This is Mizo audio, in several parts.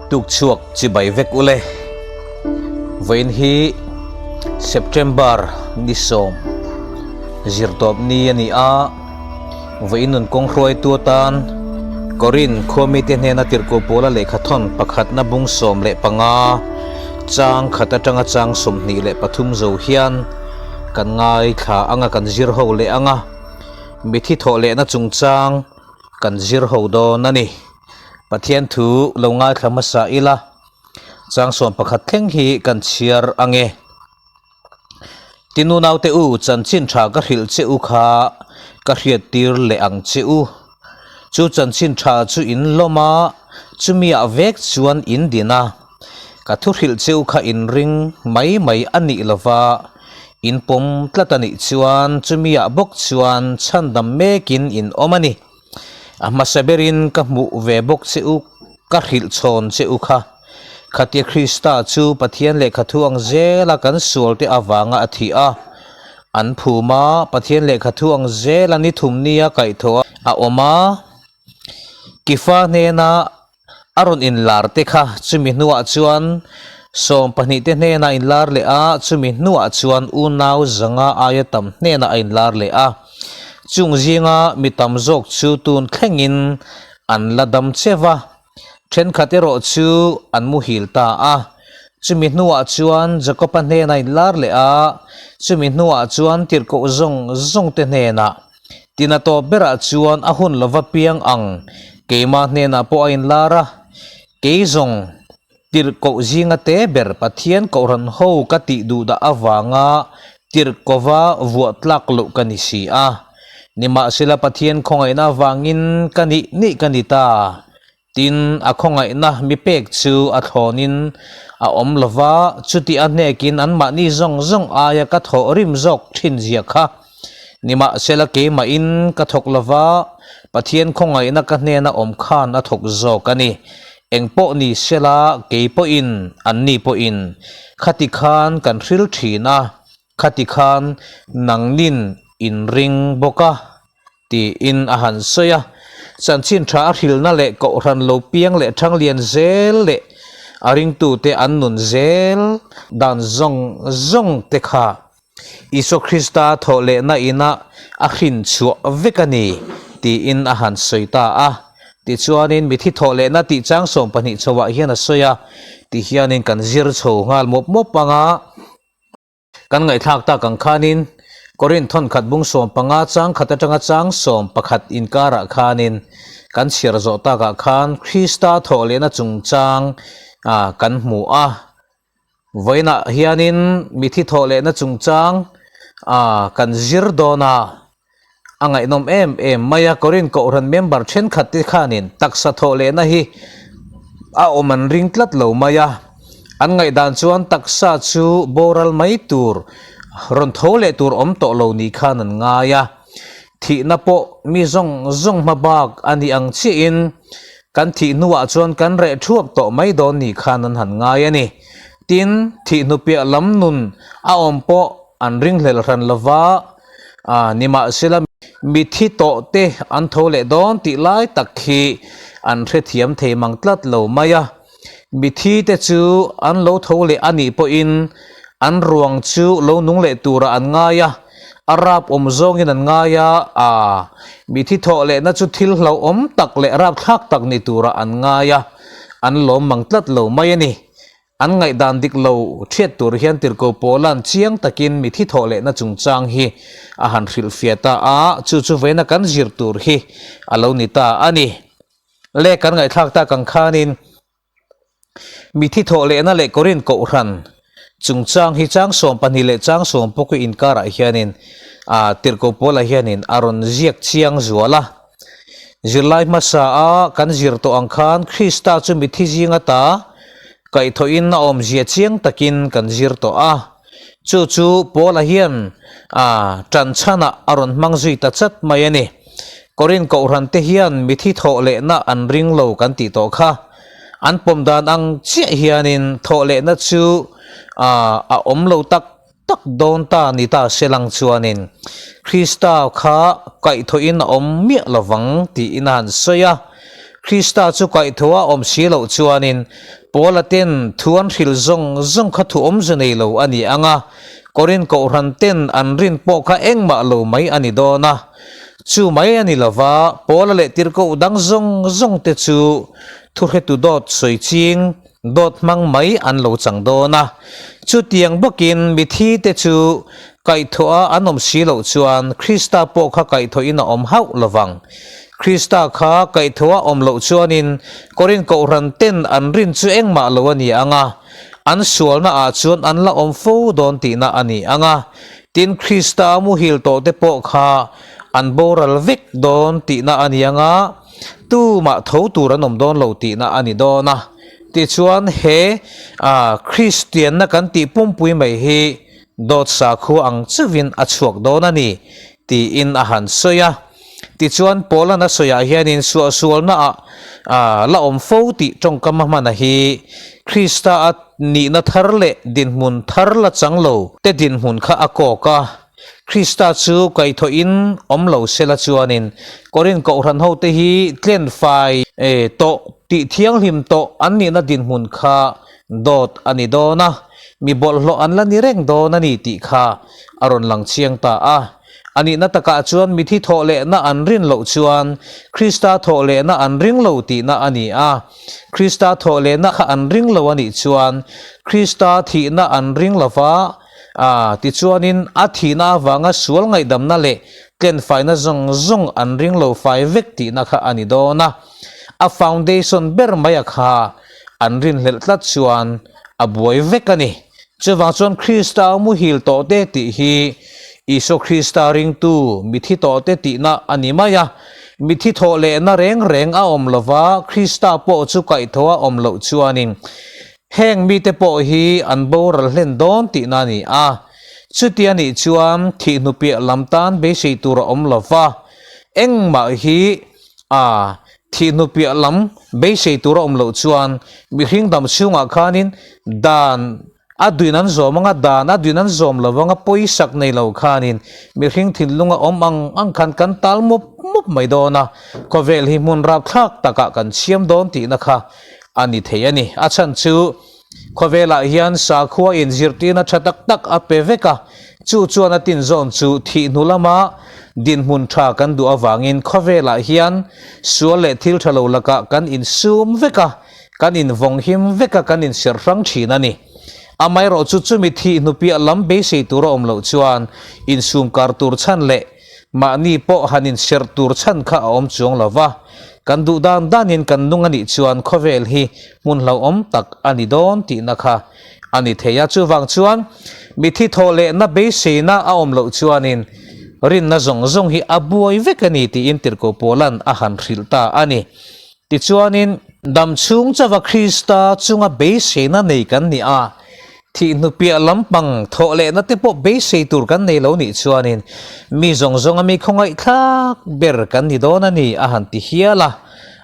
Tuk chhuak chibai vek ule. Vawiin hi September ni sawm zirtawp ni a ni a, vawiin nun kawng hruaitu atan Korin khuamite hnena tirhkoh pawla lehkhathawn pakhatna bung 15 chang khat atanga chang 23 zo hian kan ngaithla anga kan zir ho leh anga mithi thawh lehna chungchang kan zir ho dawn a ni. Pathian thu lo ngaithla hmasa ila, chang 11 thleng hi kan chhiar ang e. Tin unaute u, chanchin tha ka hrilh che u kha ka hriattir leh ang che u. Chu chanchin tha chu in lawm a, chumiah vek chuan in din a. Ka thu hrilh che u kha in ring mai mai a nih lova, in pawm tlat a nih chuan chumiah bawk chuan chhandam mekin in awm a ni. A hmasa berin ka hmuh ve bawk che u, ka hrilh chhawn che u kha. Khatia Krista chu Pathian lehkha thu ang zela kan sualte avanga a thih a, an phum a, Pathian lehkha thu ang zela ni thum nia kaihthawh a awm a, Kifa hnena A rawn inlar te kha chumi hnuah chuan 12 te hnenah a inlar leh a, chumi hnuah chuan unau zanga aia tam hnenah a inlar leh a. Chung zinga mi tam zawk chu tun thlengin an la dam che va, thenkhat erawh chu an muhil ta a. Chumi hnuah chuan Jakob-a hnenah a inlar leh a, chumi hnuah chuan tirhkoh zawng zawng te hnenah. Tina tawp berah chuan a hun lova piang ang keimah hnenah pawh a inlar a, kei zawng tirhkoh zinga te ber Pathian kohhran ho ka tih duh dah avanga tirhkova vuah tlak loh ka ni si a. Nimahsela Pathian khawngaihna avangin ka nih nih ka ni ta. Tin, a khawngaihna mi pek chu a thlawnin a awm lo va, chuti a hnekin anmahni zawng zawng aia ka thawh rim zawk thin zia kha. Nimahsela keimahin ka thawk lo va, Pathian khawngaihna ka hnena awm khan a thawk zawk a ni. Eng pawh ni sela kei pawhin anni pawhin khati khan kan hril thin a, Khati khan nangnin in ring bawk a, tiin a han sawi a. Chanchin tha a hrilhna leh kohhran lo piang leh thanglian zel leh a ringtute an nun zel dan zawng zawng te kha Isua Krista thawh lehna inah a hrin chhuah vek a ni, tiin a han sawi ta a. Tichuanin mithi thawh lehna tih chang 12 chhoah hian a sawi a, tihianin kan zir chho nghal mawp mawp ang a. Kan ngaihthlak tak ang khanin Korinth thawnkhat bung 15 chang khat atanga chang 11 inkarah khanin kan chhiar zawh takah khan Krista thawhlehna chungchang kan hmu a. Vawiinah hianin mithi thawhlehna chungchang kan zir dawn a, a ngaihnawm em em mai a. Korinth Kohhran member thenkhat te khanin taksa thawhlehna hi a awm an ring tlat lo mai a. An ngaihdan chuan taksa chu boral mai tur, rawn tho leh tur awm tawh lo ni khan an ngai a. Thihna pawh mi zawng zawng hma bak a nih ang chiahin kan thih hnuah chuan kan reh thuap tawh mai dawn ni khan an han ngai a ni. Tin, thih hnu piah lam nun a awm pawh an ringhlel hran lova, nimahsela mithi tawh te an tho leh dawn tih lai tak hi an hrethiam thei mang tlat lo mai a. Mithi te chu an lo tho leh a nih pawhin an ruang chu lo nung leh turah an ngai a, a rap awm zawngin an ngai a, aa, mithi thawh lehna chu thil hlauhawm tak leh rapthlak tak ni turah an ngai a, an lawm mang tlat lo mai a ni. An ngaihdan dik lo thiat tur hian Tirhkoh Paula'n chiang takin mithi thawh lehna chungchang hi a han hrilhfiah ta a, chu chu vawiina kan zir tur hi a lo ni ta a ni. Le kan ngaihthlak tak ang khanin mithi thawh lehna leh Korinth Kohhran chungchang hi chang 12 leh chang 10 inkarah hianin Tirhkoh Paula hianin a rawn ziak chiang zual a. Zirlai hmasa a kan zir tawh ang khan Krista chu mithi zing ata kaihthawhin a awmzia chiang takin kan zir tawh a. Chu chu Paula hian a tan chhanah a rawn hmang zui ta chat mai a ni. Korinth Kohhran te hian mithi thawh lehna an ring lo kan tih tawh kha. An pawm dan ang chiah hianin thawh lehna chu a awm lo tak tak dawn ta ni ta se lang chuanin Krista kha kaihthawhin a awm miah lovang tiin a han sawi a. Krista chu kaihthawh a awm si loh chuanin Paula ten thu an hrilh zawng zawng kha thu awmze nei lo a ni ang a, Korinth kohhran ten an rin pawh kha engmah lo mai a ni dawn a. Chu mai a ni lo va, Paula leh tirhkoh dang zawng zawng te chu thuhretu dawt sawi ching dawt hmang mai an lo chang dawn a. Chutiang bawkin mithi te chu kaihthawh a an awm si loh chuan Krista pawh kha kaihthawhin a awm hauh lo vang. Krista kha kaihthawh a awm loh chuanin Korinth kohhran ten an rin chu engmah lo a ni ang a, an sualna ah chuan an la awm fo dawn tihna a ni ang a. Tin, Krista a muhil tawh te pawh kha an boral vek dawn tihna a ni ang a, tumah tho tur an awm dawn lo tihna a ni dawn a. Tichuan, he Kristianna kan tih pumpui mai hi dawt sakhua ang chauhin a chhuak dawn a ni, tiin a han sawi a. Tichuan, Paula'n a sawiah hianin suahsualnaah la awm fo tih tawngkam a hmana hi Krista a nihna thar leh dinhmun thar la chang lo te dinhmun kha a kawk a. Krista chu kaihthawhin awm lo sela chuanin Korinth kohhran hote hi tlen fai tawh tih thianghlim tawh an nihna dinhmun kha dawt a ni dawn a, mi bawlhhlawh an la ni reng dawn a ni tih kha a rawn lang chiang ta a. A nihna takah chuan mithi thawh lehna an rin loh chuan Krista thawh lehna an ring lo tihna a ni a. Krista thawh lehna kha an ring lo a nih chuan Krista thihna an ring lo va, a, tichuanin a thihna avanga sual ngaihdamna leh tlenfaina zawng zawng an ring lo fai vek tihna kha a ni dawn a. A foundation ber mai a kha an rinhlelh tlat chuan a buai vek a ni. Chuvang chuan Krista a muhil tawh te tih hi Isua Krista ringtu mithi tawh te tihna a ni mai a. Mithi thawh lehna reng reng a awm lova, Krista pawh chu kaihthawh a awm loh chuanin heng mite pawh hi an boral hlen dawn tihna a ni a. Chuti a nih chuan thih hnupiah lam tan beisei tur a awm lova, engmah hi A, thih hnu piah lam beisei tur a awm loh chuan mihring dam chhungah khanin dan a duin an zawm anga, dan a duin an zawm lo anga pawisak nei lo khanin mihring thinlunga awm ang ang khan kan tal mup mup mai dawn a, khawvel hi hmun rapthlak takah kan chhiam dawn tihna kha a ni thei a ni. A chhan chu Khawvelah hian sakhua inzirtirna tha tak tak a pe vek a, chu chuan a tinzawn chu thih hnu lama dinhmun tha kan duh avangin khawvelah hian sual leh thil tha lo lakah kan insum vek a, kan invawnghim vek a, kan inserh hrang thin a ni. Amaherawhchu chumi thih hnu piah lam beisei tur a awm loh chuan insum kar tur chhan leh Mahni pawh han inserh tur chhan kha a awm chuang lo va, kan duh dan danin kan nung a nih chuan khawvel hi hmun hlauhawm tak a ni dawn tihna kha a ni thei a. Chuvang chuan mithi thawh lehna beiseina a awm loh chuanin rinna zawng zawng hi a buai vek a ni tiin Tirhkoh Paula'n a han hrilh ta a ni. Tichuanin, dam chhung chauha Krista chunga beiseina nei kan ni a, thih hnu piah lampang thawh lehna te pawh beisei tur kan nei lo nih chuanin mi zawng zawnga mi khawngaihthlak ber kan ni dawn a ni a han ti hial a.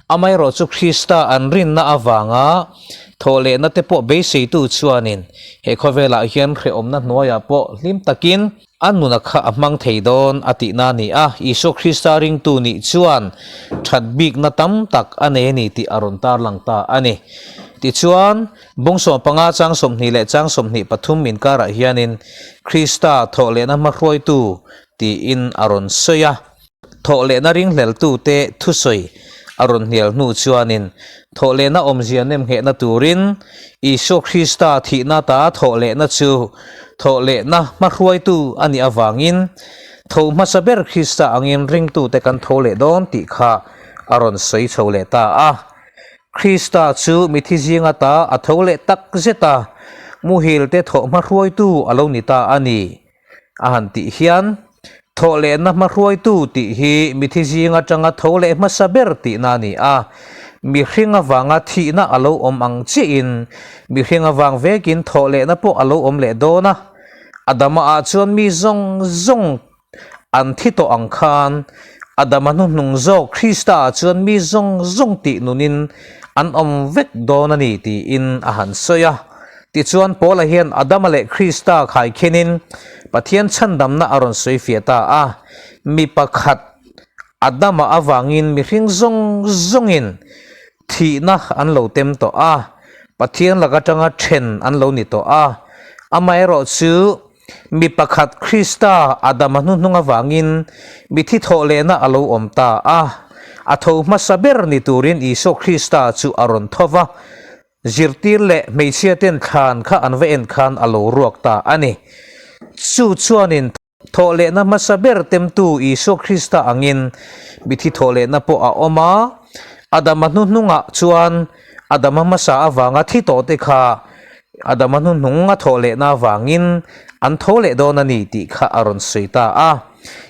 Amaherawh chu Krista an rinna avanga thawh lehna te pawh beiseitu chuanin he khawvelah hian hrehawmna hnuaiah pawh hlim takin A nuna kha a hmang thei dawn a tihna a ni a, Isua Krista ringtu nih chuan that bikna tam tak a nei a ni tih a rawn tarlang ta a ni. Tichuan, bung 15 chang 20 leh chang 23 inkarah hianin Krista thawhlehna hmahruaitu tiin a rawn sawi a. Thawhlehna ringhleltute thusawi a rawn hnial hnu chuanin thawhlehna awmzia nemnghehna turin Isua Krista thihna ta thawhlehna chu thawhlehna hmahruaitu a nih avangin tho hmasa ber Krista angin ringtute kan tho leh dawn tih kha a rawn sawi chho leh ta a. Krista chu mithi zinga ta a tho leh tak zet a, muhilte thawh hmahruaitu a lo ni ta a ni. A han tih hian, Thawhlehna hmahruaitu tih hi mithi zing atanga tho leh hmasa ber tihna a ni a. Mihring avanga thihna a lo awm ang chiahin, mihring avang vekin thawhlehna pawh a lo awm leh dawn a. Adama ah chuan mi zawng zawng an thi tawh ang khan, Adama hnuhnung zawk Krista ah chuan mi zawng zawng tih nunin an awm vek dawn a ni tiin a han sawi a. Tichuan, Paula hian Adama leh Krista khaikhenin Pathian chhandamna a rawn sawi fiah ta a. Mi pakhat, Adama avangin mihring zawng zawngin. Thihna an lo tem tawh a, Pathian lak atanga then an lo ni tawh a. Amaherawhchu, mi pakhat Krista Adama hnuhnung avangin mithi thawh lehna a lo awm ta a. A tho hmasa ber ni turin Isua Krista chu a rawn tho va, zirtir leh hmeichhiaten thlan kha an va en khan a lo ruak ta a ni. Chu chuanin Thawhlehna hmasa ber temtu Isua Krista angin mithi thawhlehna pawh a awm a. Adama hnuhnungah chuan Adama hmasa avanga thi tawhte kha Adama hnuhnung a thawhlehna avangin an tho leh dawn a ni tih kha a rawn sawi ta a.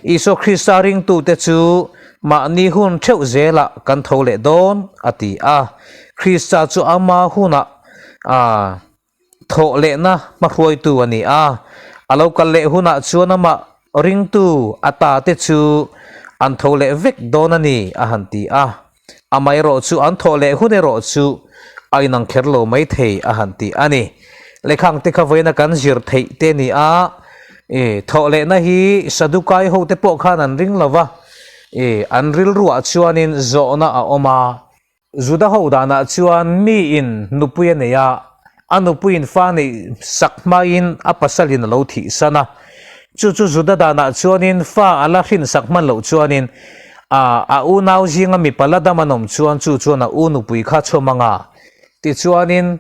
Isua Krista ringtute chu mahni hun theuh zelah kan tho leh dawn a ti a. Krista chu ama hunah a. Thawh lehna hmahruaitu a ni a, a lo kal leh hunah chuan amah ringtu a ta te chu an tho leh vek dawn a ni a han ti a, amaherawh chu an thawh leh hun erawh chu a inang kher lo mai thei a han ti a ni. Lehkhang te kha vawiina kan zir theih te a ni a, i thawh lehna hi Sadukai ho te pawh khan an ring lo va, i an rilruah chuanin zawhna a awm a, Juda ho danah chuan miin nupui a nei a, a nupuiin fa neih sak hmain a pasalin a lo thihsan a. Chu chu Juda danah chuanin fa a la hrinsak hman loh chuanin a a unau zinga mipa la dam an awm chuan chu chuan a u nupui kha chhawm ang a. Tichuanin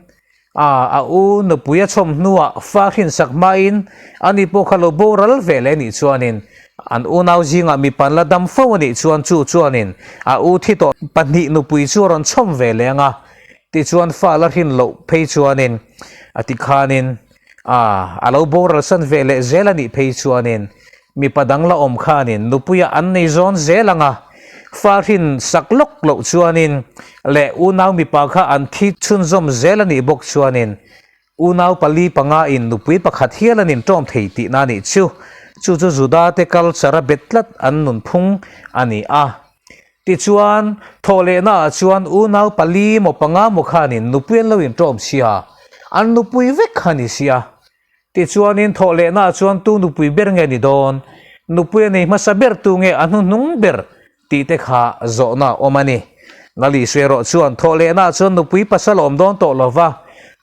a a u nupui a chhawm hnuah fa hrinsak hmain ani pawh kha lo boral ve leh anih chuanin an unau zingah mipa an la dam fo anih chuan chu chuanin a u thi tawh pahnih nupui chu a rawn chhawm ve leh ang a, tichuan fa la hrin loh phei chuanin a tikhanin a a lo boral san ve leh zel anih phei chuanin Mipa dang la awm khanin nupuia an nei zawn zel ang a, fa hrin sak lawk loh chuanin leh unau mipa kha an thi chhunzawm zel a nih bawk chuanin unau pali panga in nupui pakhat hial an inṭawm thei tihna a nih chu. Chu chu Juda te culture a bet tlat an nunphung a ni a. Tichuan, thawhlehna ah chuan unau pali maw panga maw khanin nupui an lo inṭawm sia, an nupui vek kha ni sia. Tichuanin thawhlehnaah chuan tu nupui ber nge ni dawn, nupui a nei hmasa ber tu nge a hnuhnung ber tih te kha zawhna a awm a ni. Lalisua erawh chuan thawhlehnaah chuan nupui pasal a awm dawn tawh lo va,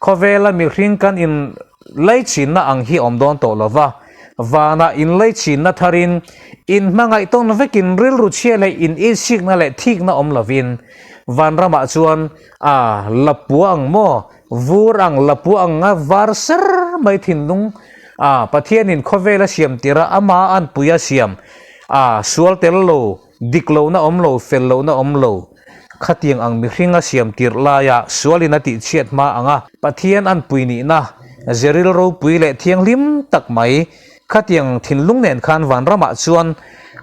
khawvela mihring kan inlaichinna ang hi a awm dawn tawh lo va, vanah inlaichinna tharin inhmangaih tawn vekin rilru chhia leh in-insikna leh thikna awm lovin vanramah chuan a lapua ang maw? Vur ang lapu ang a var ser mai thinlung a Pathianin khawvel a siam tir a, ama an pui a siam a, sual tel lo, dik lohna awm lo, fel lohna awm lo, khatiang ang mihring a siam tirh laia sualin a tihchhiat hma ang a, Pathian an pui nihna zeril ropui leh thianghlim tak mai khatiang thinlung nen khan vanramah chuan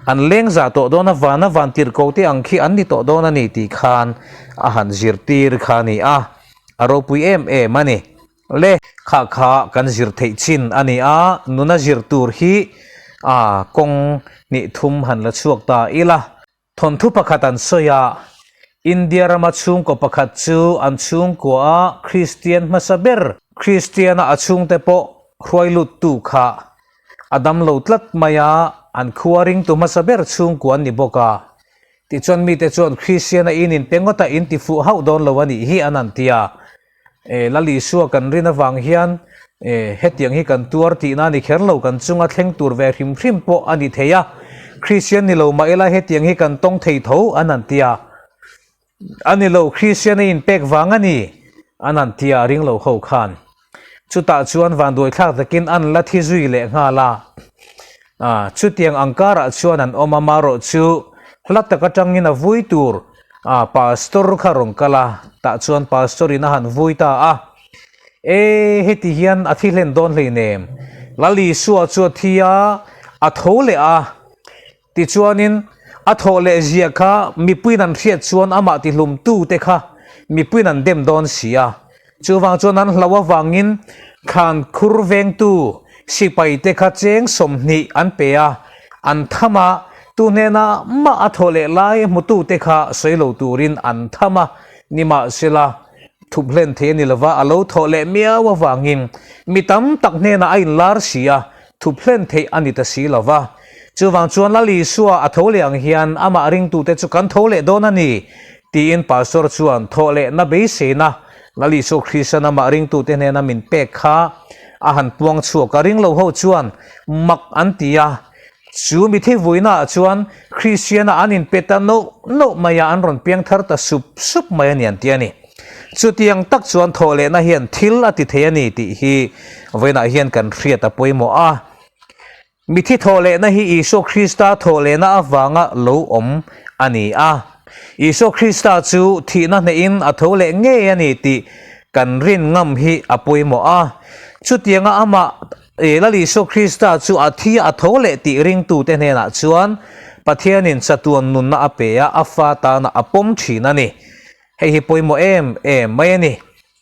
an leng zah tawh dawn a, vana van tirhko te ang khi an ni tawh dawn a ni tih khan a han zirtir kha a ni a. A ropui em em a ni. Le. Kha kha kan zir theih chin a ni a, nuna zir tur hi a kawng hnih thum han la chhuak ta ila. Thawnthu pakhat an sawi a, India rama chhungkaw pakhat chu an chhungkua a Kristian hmasa ber, Kristiana a chhungte pawh hruai luttu kha a damlo tlat mai a, an khua ringtu hmasa ber chhungkua an ni bawk a. Tichuan mite chuan Kristiana in in pe ngawt a in ti fuh hauh dawn lo a nih hi an han ti a. E, Lal Isua kan rin avang hian e, hetiang hi kan tuar tihna a ni kher lo, kan chunga thleng tur ve hrim hrim pawh a ni thei a. Kristian ni lo mah ila hetiang hi kan tawng thei tho an han ti a. A ni lo, Kristiana in pek vang a ni an han ti a, ring lo ho khan. Chutah chuan vanduaithlak takin an la thi zui leh nghal a. A, chutiang ang karah chuan an awm a, marawh chu hla tak atangin a vui tur a pastor kha rawn kal a, tah chuan pastor in a han vui ta a. E, heti hian a thi hlen dawn hleinem. Lal Isua chu a thi a, a tho leh a. Tichuanin, a thawh leh zia kha mipuiin an hriat chuan amah tihlumtute kha mipuiin an dem dawn si a. Chuvang chuan an hlauh avangin thlan khur vengtu sipaite kha cheng 20 an pe a, an tham a, tu hnenah mah a thawh leh lai hmutute kha sawi lo turin an tham a, nimahsela thup hlen thei a ni lova, a lo thawh leh miau avangin mi tam tak hnenah a inlar si a, Thup hlen theih a ni ta si lo va. Chuvang chuan Lal Isua a tho leh ang hian amah ringtute chu kan tho leh dawn a ni Tiin Pastor chuan thawhlehna beiseina Lal Isua Krista'n amah ringtute hnena min pek kha a han puang chhuak a, ringlo ho chuan mak an ti a. Chu mithi vuinaah chuan Kristiana an inpe ta noh noh mai a, an rawn piang thar ta sup sup mai a ni an ti a ni. Chutiang tak chuan thawhlehna hian thil a ti thei a ni tih hi vawiinah hian kan hriat a pawimawh a. Mithi thawhlehna hi Isua Krista thawhlehna avanga lo awm a ni a. Isua Krista chu thihna hnehin a tho leh ngei a ni tih kan rin ngam hi a pawimawh a. Chutianga amah Lal Isua Krista chu a thi a tho leh tih ringtute hnenah chuan Pathianin chatuan nunna a pe a, a fa tana a pawm thin a ni. Hei hi pawimawh em em mai a ni.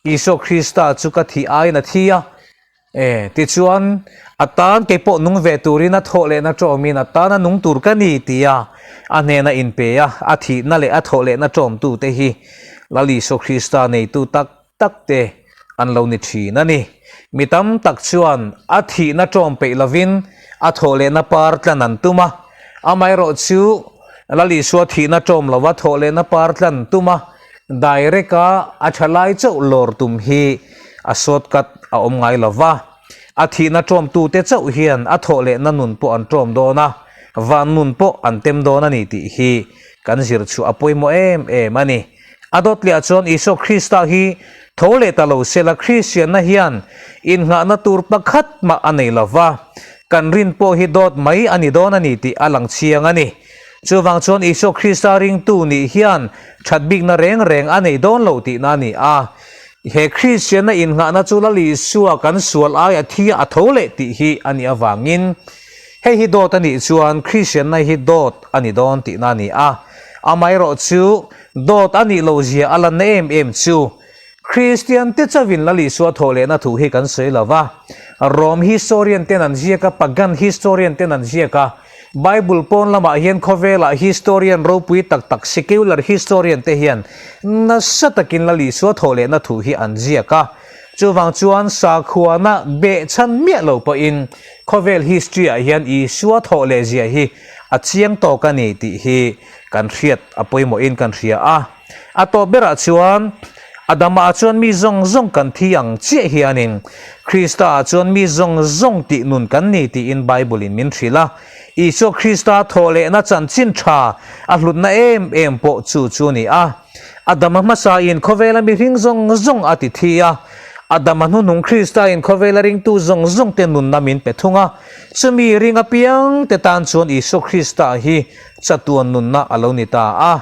Isua Krista chu ka thih aiin a thi a, E, tichuan, a tan kei pawh nung ve turin a thawh lehna ṭawmin a tana nung tur ka ni tia a hnena inpe a, a thihna leh a thawh lehna ṭawmtute hi Lal Isua Krista neitu tak takte an lo ni ṭhin a ni. Mi tam tak chuan a thihna ṭawm peih lovin a thawh lehna par tlan an tum a, amaherawhchu Lal Isua thihna ṭawm lova thawh lehna par tlan tum a, Direct a a tha lai chauh lawr tum hi a shortcut a awm ngai lo va, a thihna ṭawmtute chauh hian a thawh lehna nun pawh an ṭawm dawn a, van nun pawh an tem dawn a ni tih hi kan zir chhuah a pawimawh em em a ni. A dawt leh ah chuan Isua Krista hi tho leh ta lo sela Kristianna hian innghahna tur pakhat mah a nei lo va, kan rin pawh hi dawt mai a ni dawn a ni tih a lang chiang a ni. Chuvang chuan Isua Krista ringtu nih hian that bikna reng reng a nei dawn lo tihna a ni a. He Kristianna innghahna chu Lal Isua kan sual aia thi a tho leh tih hi a nih avangin hei hi dawt a nih chuan Kristianna hi dawt a ni dawn tihna a ni a. Amaherawh chu dawt a nih loh zia a lanna em em chu Kristian te chauhin Lal Isua thawh lehna thu hi kan sawi lo va. Rom historian ten an ziak a, Pagan historian ten an ziak a. Bible pawn lamah hian khawvelah historian ropui tak tak secular historian te hian nasa takin Lal Isua thawh lehna thu hi an ziak a. Chuvang chuan sakhuana behchhan miah lo pawhin khawvel history ah hian Isua thawh leh zia hi a chiang tawk a ni tih hi kan hriat a pawimawhin kan hria a. A tawp berah chuan, Adama-ah chuan mi zawng zawng kan thi ang chiah hianin, Krista-ah chuan mi zawng zawng tih nun kan ni tiin Bible-in min hrilh a. Isua Krista thawh lehna chanchin tha a hlutna em em pawh chu chu a ni a. Adama hmasain khawvela mihring zawng zawng a ti thi a. Adama hnuhnung Krista-in khawvela ringtu zawng zawngte nunna min pe thung a. Chumi ring apiangte tan chuan Isua Krista hi chatuan nunna a lo ni ta a.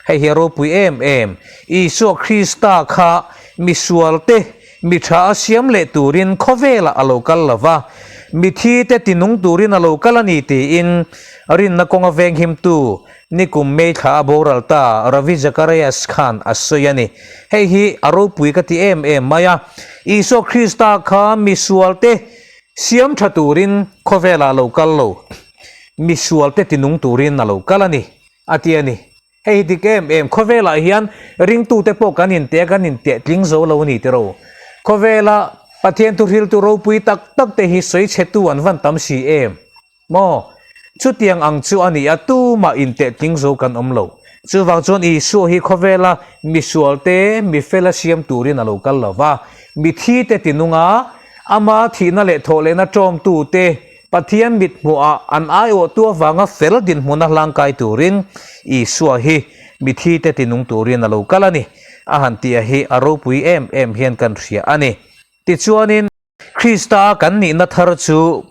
Hei hi a ropui em em. Isua Krista kha misualte mi tha a siam leh turin khawvelah a lo kal lo va, mithite tinung turin a lo kal a ni tiin rinna kawnga venghimtu nikum May thla a boral ta Ravi Zacharias khan a sawi a ni. Hei hi a ropui ka ti em em mai a. Isua Krista kha misualte siam tha turin khawvelah a lo kal lo, misualte tinung turin a lo kal a ni. A ti a ni. Hei hi dik em em, khawvelah hian ringtute pawh kan inteh a, kan inteh tling zo lo a ni tiraw. Khawvela Pathian thuhriltu ropui tak tak te hi sawi chhetu an van tam si em? Maw? Chutiang ang chu a ni a, tumah inteh tling zo kan awm lo. Chuvang chuan Isua hi khawvela misualte mifela siam turin a lo kal lo va, mithite tinunga ama thihna leh thawhlehna ṭawmtute Pathian mithmuhah an aiawhtu avanga fel dinhmuna hlangkai turin Isua hi mithite tinung turin a lo kal a ni. A han tih hi a ropui em em hian kan hria a ni. Tichuanin, Krista kan nihna thar chu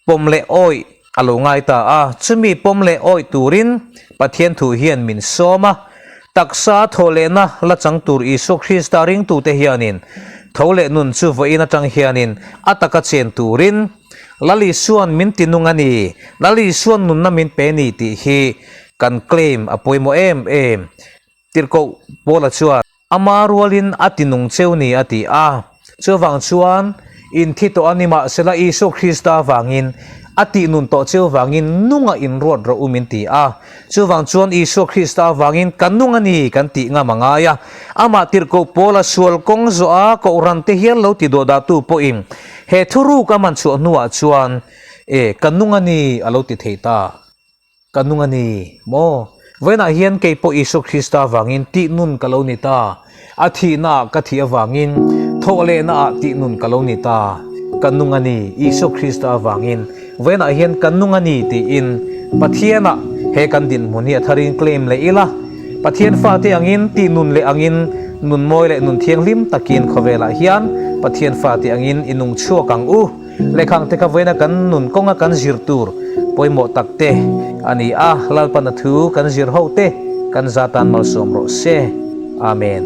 pawm leh awih a lo ngai ta a, chumi pawm leh awih turin Pathian thu hian min sawm a. Taksa thawhlehna la chang tur Isua Krista ringtute hianin tho leh nun chu vawiin atang hianin a taka chen turin Lal Isua'n min ti nung a ni, Lal Isua'n nunna min pe ni tih hi kan claim a pawimawh em em. Tirhkoh Paula chuan ama rualin a ti nung cheu ni a ti a. Chuvang chuan inthi tawh a ni mahsela Isua Krista avangin a tih nun tawh cheu vangin nunga inruat rawh u min ti a. Chuvang chuan Isua Krista avangin ka nung a ni kan tih ngam a ngai a. Amah tirhkoh Paula sual kawng zawh a kohhran te hial lo ti duahdahtu pawhin he thuruk a man chhuah hnuah chuan e ka nung a ni a lo ti thei ta. Ka nung a ni maw? Vawiinah hian kei pawh Isua Krista avangin tih nun ka lo ni ta. A thihnaah ka thih avangin thawhlehnaah tih nun ka lo ni ta. Ka nung a ni, Isua Krista avangin vawiinah hian ka nung a ni tiin Pathianah he kan dinhmun hi a tharin claim leh ila. Pathian fate angin tih nun leh angin nun mawi leh nun thianghlim takin khawvelah hian Pathian fate angin i nung chhuak ang u. Lehkhang te kha vawiina kan nun kawnga kan zir tur pawimawh tak te a ni a, Lalpana thu kan zir ho te kan za tan malsawm rawh se. Amen.